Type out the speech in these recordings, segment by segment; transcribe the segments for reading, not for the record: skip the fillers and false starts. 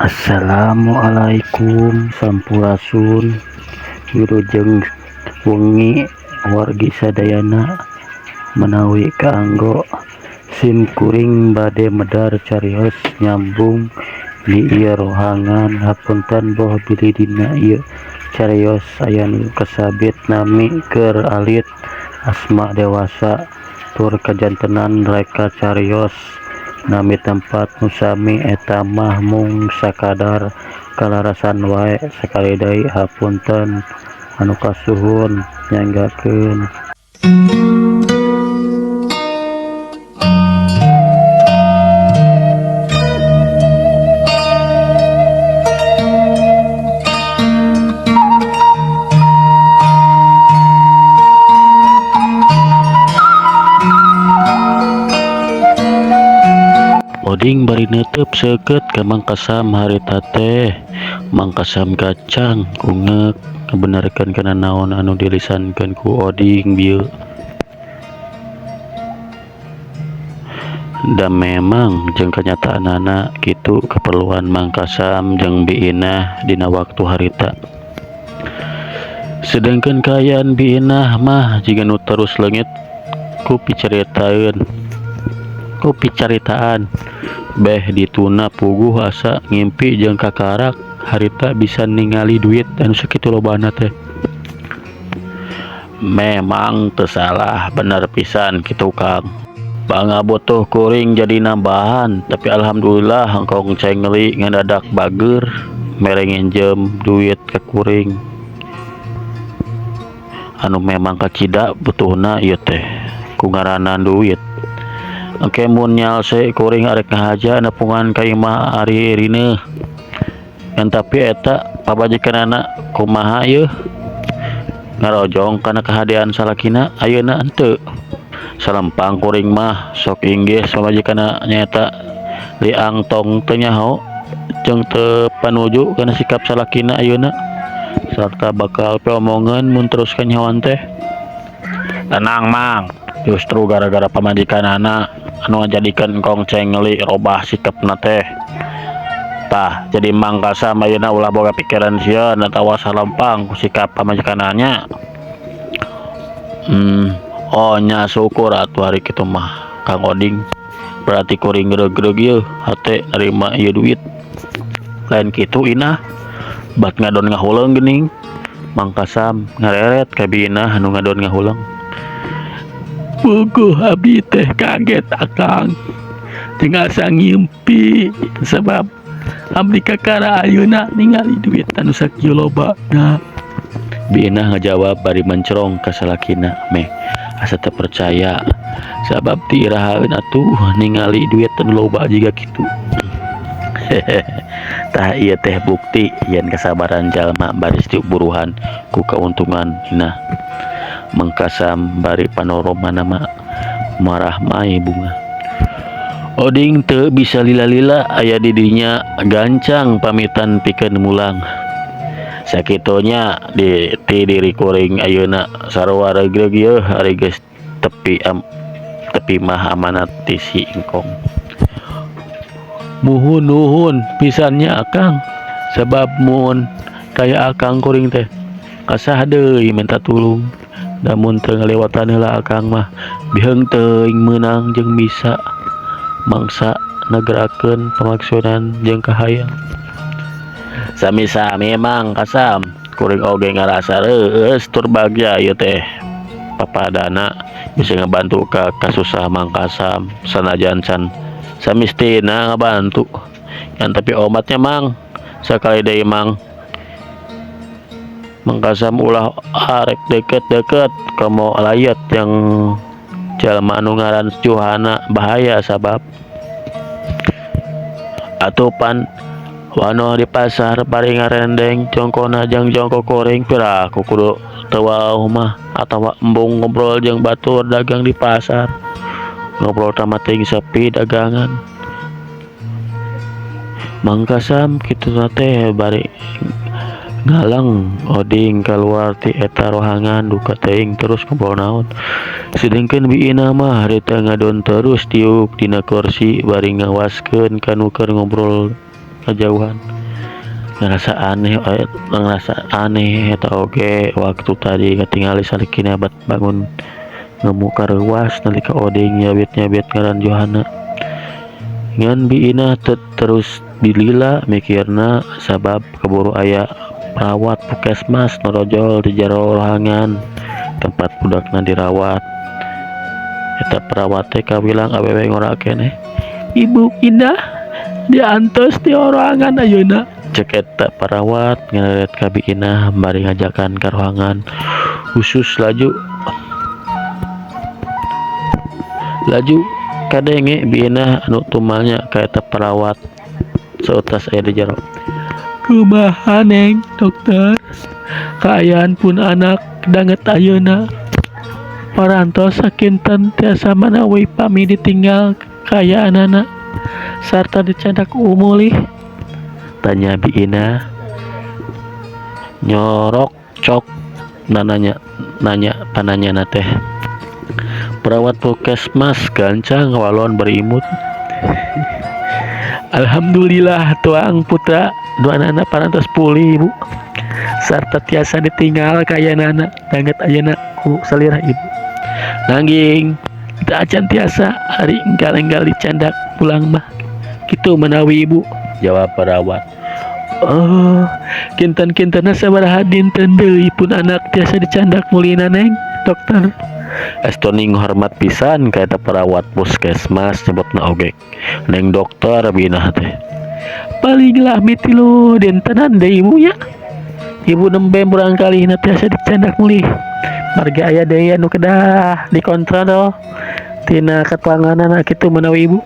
Assalamualaikum sampurasun wilujeng wengi wargi sadayana menawi kaanggo sim kuring bade medar carios nyambung di ieu rohangan hapunten boh bilih dina ieu carios aya nu kasabit nami keur alit asma dewasa tur kajantenan reka carios nami tempat nu sami eta mah mung sakadar kalarasan wae sakali deui hapunten anu kasuhun nyanggakeun. Oding bari neuteub seukeut ka Mang Kasam harita teh. Mang Kasam gacang ungek ngabenerkeun kana naon anu dilisankeun ku Oding bieu. Da memang jeung kanyataanana kitu keperluan Mang Kasam jeung Bi Inah dina waktu harita. Sedengkeun kaayaan Bi Inah mah jiga nu terus leungit ku picaritaan. Ku picaritaan beh dituna puguh asa ngimpi jeung kakarak harita bisa ningali duit anu sakitu lobana teh. Memang teu salah bener pisan kitu Kang. Pangabutuh kuring jadi nambahan tapi alhamdulillah engkong cengli ngadadak bager mere nginjem duit ka kuring. Anu memang kacida butuhna ieu teh ku ngaranan duit. Engke mun nyalse kuring arek ngahaja nepungan ka imah ari rineuh. Ngan tapi eta pamajikanana kumaha yeuh ngarojong kana kahadean salakina ayeuna henteu. Salempang kuring mah sok inggih pamajikanna nyaeta liang tong teu nyaho jeung teu panuju kana sikap salakina ayeuna sarta bakal piomongeun mun terus kanyahoan teh. Tenang Mang, justru gara-gara pamajikanana anu ngajadikeun engkong cengli robah sikapna teh. Tah, jadi Mang Kasam ayeuna ulah boga pikiran sieun atawa salempang ku sikap pamajikanana. Oh nya syukur atuh ari kitu mah Kang Oding. Berarti kuring reug-reug yeuh hate narima ieu duit. Lain kitu Inah, bat ngadon ngahuleung geuning. Mang Kasam ngareret ka Bi Inah anu ngadon ngahuleung. Puguh abdi teh kaget akang jeung asa ngimpi sebab abdi kakara ayeuna ningali duit anu sakieu lobana. Bi Inah ngajawab bari mencerong ka salakina meh asa teu percaya sabab ti irahaeun atuh ningali duit anu loba jiga kitu. Tah ieu teh bukti yen kasabaran jalma baris diburuhan ku kauntungan Inah. Mang Kasam bari panoromana mah marah mai bunga. Oding teu bisa lila-lila aya di dinya gancang pamitan pikeun mulang. Sakitunya di ti diri kuring ayeuna sarua reug-reug yeuh ari geus tepi mah amanat ti si engkong. Muhun nuhun pisannya akang sebab mun kaya akang kuring teh kasah deui minta tulung. Namun teu ngalewatan heula akang mah biheung teuing meunang jeung bisa mangsa nagerakeun pamaksudan jeung kahayang. Sami-sami Mang Kasam kuring oge ngarasa reueus tur bagja ieu teh papadana bisa ngabantu ka kasusah Mang Kasam sanajan can samistina ngabantu. Ngan tapi omatnya Mang sakali deui Mang Mang Kasam ulah arek deket-deket komo layat yang jalma anu ngaran Juhana bahaya sabab atupan wanoh di pasar bari ngarendeng jongkona jeung jongko kuring piraku kudu teu wauh mah atawa embung ngobrol jeung batur dagang di pasar ngobrol tamating sepi dagangan. Mang Kasam kitu teh bari ngalang Oding keluar ti eta rohangan duka teuing terus ngobrol naon. Sedengkeun Bi Inah mah harita ngadon terus diuk dina kursi bari ngawaskeun ka nu keur ngobrol. kajauhan. Ngarasa aneh ngarasa aneh eta oge waktu tadi katingali salakina bat bangun ngemu kareuwas nalika oding nyabit-nyabit ngaran Johana. Ngan Bi Inah terus dilila mikirna sabab kaburu aya perawat puskesmas norojol di jero rohangan tempat budakna dirawat. Eta perawat teh kawilang awewe ngora keneh. Ibu Inah diantos di rohangan ayeuna. Cek eta perawat ngareret ka Bi Inah bari ngajakan ka rohangan khusus laju. Laju kadenge Bi Inah anu tumalnya ka eta perawat seutas aya di jero. Kumaha Neng dokter? Kaayaan pun anak danget ayeuna. Parantos sakinten tiasa manawi pami ditinggal kaayaanana sarta dicandak mulih? Tanya Bi Inah. Nyorok cok nananya nanya pananyana teh. Perawat puskesmas gancang walon berimut. Alhamdulillah tuang putra duanana parantos pulih ibu sarta tiasa ditinggal kaayaanana danget ayeuna ku salirah ibu. Nanging teu acan tiasa ari enggal-enggal dicandak pulang mah kitu manawi ibu, jawab perawat. Oh, kinten-kintenna sabaraha dinten deui pun anak tiasa dicandak mulihna Neng dokter? Estoning hormat pisan ka eta perawat puskesmas nyebutna oge Neng dokter Bi Inah teh. Paling lami 3 dintenan deui ibu nya. Ibu nembe murangkalihna tiasa dicandak mulih. Margi aya deui anu kedah dikontrol tina katuanganana kitu manawi ibu.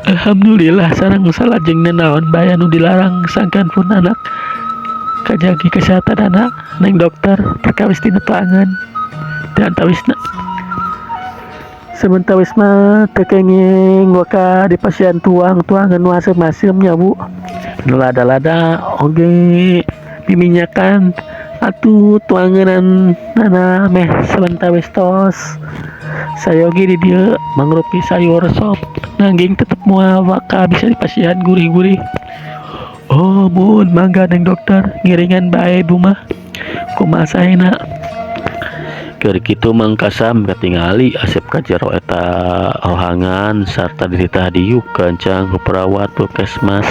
Alhamdulillah sareng salajengna naon bae anu dilarang sangkan pun anak kajagi kesehatanana Neng dokter perkawis tina tuangan teu antawisna. Samentawis mah teu kenging waka di pasian tuang-tuangan nu asem-asem nya Bu. Nu lada-lada oge miminyakan atuh tuangeunana meh samentawis tos. Sayogi di dieu mangrupi sayur sop nanging tetep moal waka bisa dipasihan gurih-gurih. Oh mun mangga Neng dokter ngiringan bae ibu mah kumaha saena. Keur kitu Mang Kasam katingali asep ka jero eta rohangan sarta dititah diuk gancang ku perawat puskesmas.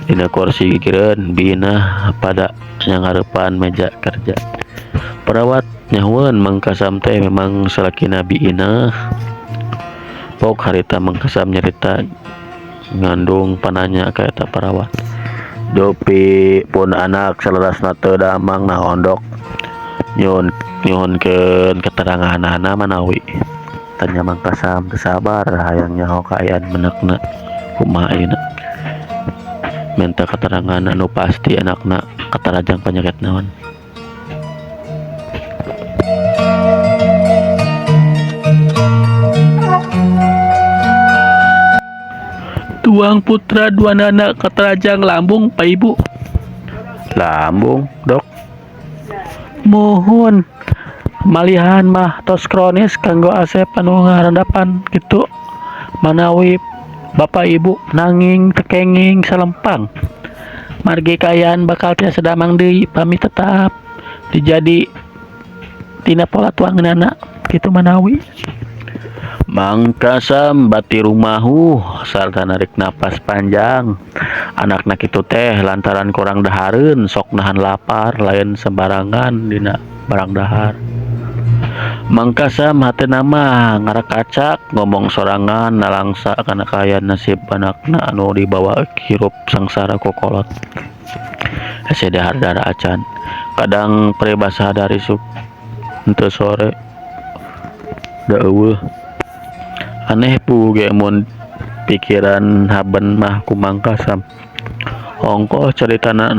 Dina kursi gigireun Bi Inah pada nyangareupan meja kerja. Perawat nyahueun Mang Kasam teh memang salakina Bi Inah. Pok harita Mang Kasam nyarita ngandung pananya ka eta perawat. Dupi pun anak saleresna teu damang naon dok? Nyuhunkeun keteranganana manawi? Tanya Mang Kasam teu sabar hayang nyaho kaayaan menekna kumaha ayeuna. Minta keterangan anu pasti anakna katarajang panyakit naon. Tuang putra duanana katarajang lambung pa ibu. Lambung dok? Muhun malihan mah tos kronis kanggo asep anu ngarandapan kitu manawi bapak ibu nanging teu kenging salempang. Margi kaayaan bakal tiasa damang deui pami tetap dijadi tina pola tuangeunana kitu manawi. Mang Kasam bati rumahu sarta narik napas panjang. Anakna kitu teh lantaran kurang dahareun sok nahan lapar lain sembarangan dina barang dahar. Mang Kasam hatena mah ngarakacak ngomong sorangan nalangsa kana kaayaan nasib anakna anu dibawa hirup sangsara kokolot. Hese dahar dara acan. Kadang peribasa dari isuk henteu sore da eueuh. Aneh pu ge mun pikiran haben mah ku Mang Kasam. Ongkoh caritana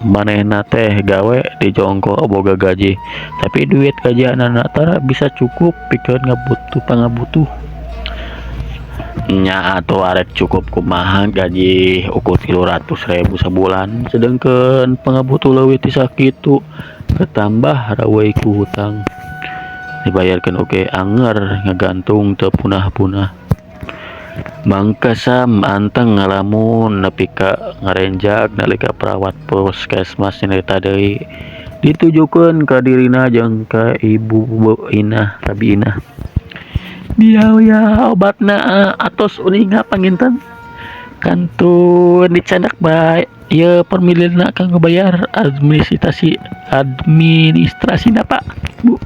manehna teh gawe di jongko boga gaji, tapi duit gajianana tara bisa cukup pikeun ngabutuh pangabutuh. Nya atuh arek cukup kumaha gaji ukur 300.000 sabulan, sedengkeun pangabutuh leuwih ti sakitu ketambah raweuy ku hutang. Dibayarkeun oge anger ngagantung teu punah-punah. Mang Kasam anteng ngalamun nepi ka ngarenjag nalika perawat puskesmas nyarita deui ditujukeun ka dirina jeung ka Ibu Inah ka Bi Inah. Biaya obatna atos uninga panginten kantun dicandak bae ieu formulirna kanggo bayar administrasi administrasina Pak Bu.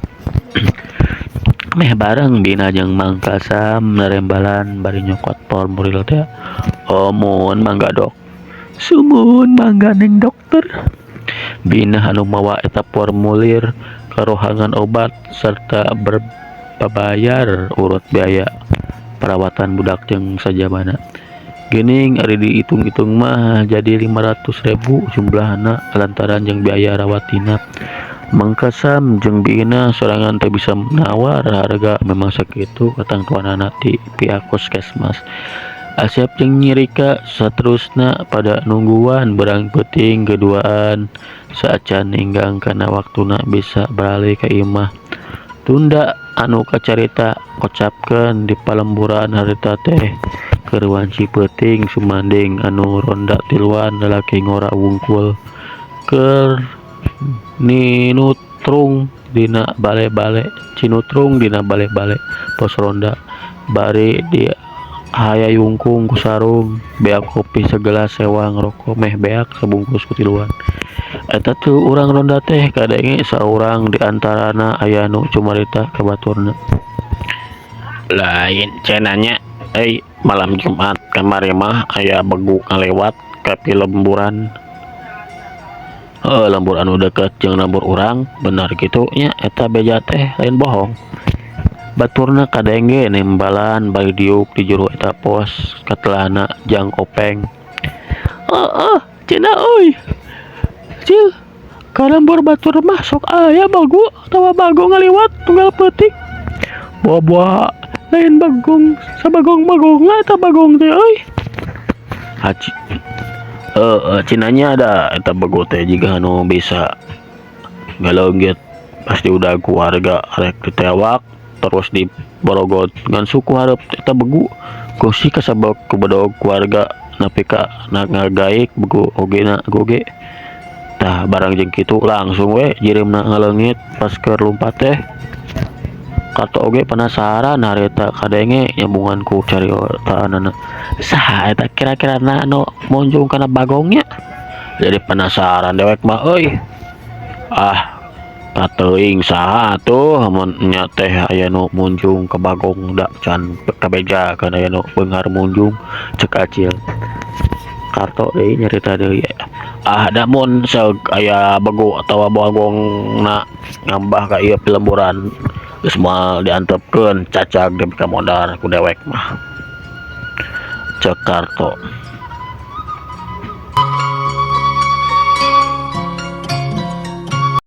Meh bareng Bi Inah jeung Mang Kasam narembalan bari nyokot formulir teh. Omun mangga dok. Sumuhun mangga neng dokter. Bi Inah anu mawa eta formulir ka rohangan obat serta berbabayar urut biaya perawatan budak jeung sajabana. Geuning ari diitung-itung mah jadi 500.000 jumlahna lantaran jeung biaya rawat inap. Mang Kasam jeung Bi Inah sorangan teu bisa nawar harga memang sakitu katangtuanana ti pihak puskesmas. Asep jeung Nyi Rika saterusna pada nungguan beurang peuting geduaan saacan ninggang kana waktuna bisa baralih ka imah. Tunda anu kacarita kocapkeun di palemburan harita teh keur wanci peuting sumanding anu ronda tiluan lalaki ngora wungkul keur ninutrung dina bale-bale cinutrung dina bale-bale pos ronda bari dihayayungkung ku sarung beak kopi sagelas sewang roko meh beak sabungkus ku tiluan. Eta teu urang ronda teh kadenge saurang di antarana aya nu cumarita ka baturna. Lain cenah nya euy malam Jumat kamari mah aya begu ngalewat ka pilemburan. Heuh lembur anu deukeut jeung lembur urang bener kitu nya eta beja teh lain bohong. Baturna kadenge nembalan bari diuk di jero eta pos katelahna jang kopeng. Heueuh cenah euy. Cil ka lembur batur mah sok aya bagu atawa bagong ngaliwat tunggal peuting. Boa-boa lain bagong sabagong-bagongna eta bagong teh euy. Haji cenah nya da eta bego teh jiga anu bisa ngaleungit pasti udah keluarga rek ditewak terus diborogot ngan suku hareup eta begu gosi kasabab kubedog keluarga nepi ka ngagaik begu ogena goge tah barang jeung kitu langsung we jireumna ngaleungit pas keur lumpat teh. Karto oge penasaran harita kadenge nyambungan ku cariotaanana saha eta kira-kirana anu monjung kana bagongnya jadi penasaran dewek mah euy. Ah kateuing saha atuh mun nya teh aya nu munjung ka bagong da can kabejakeun aya nu beunghar munjung cek Acil. Karto deui nyarita deui ah da mun seug aya begu atawa bagongna ngambah ka ieu pilemburan geus moal diantepkeun cacag nepi ka modar ku dewek mah cek Karto.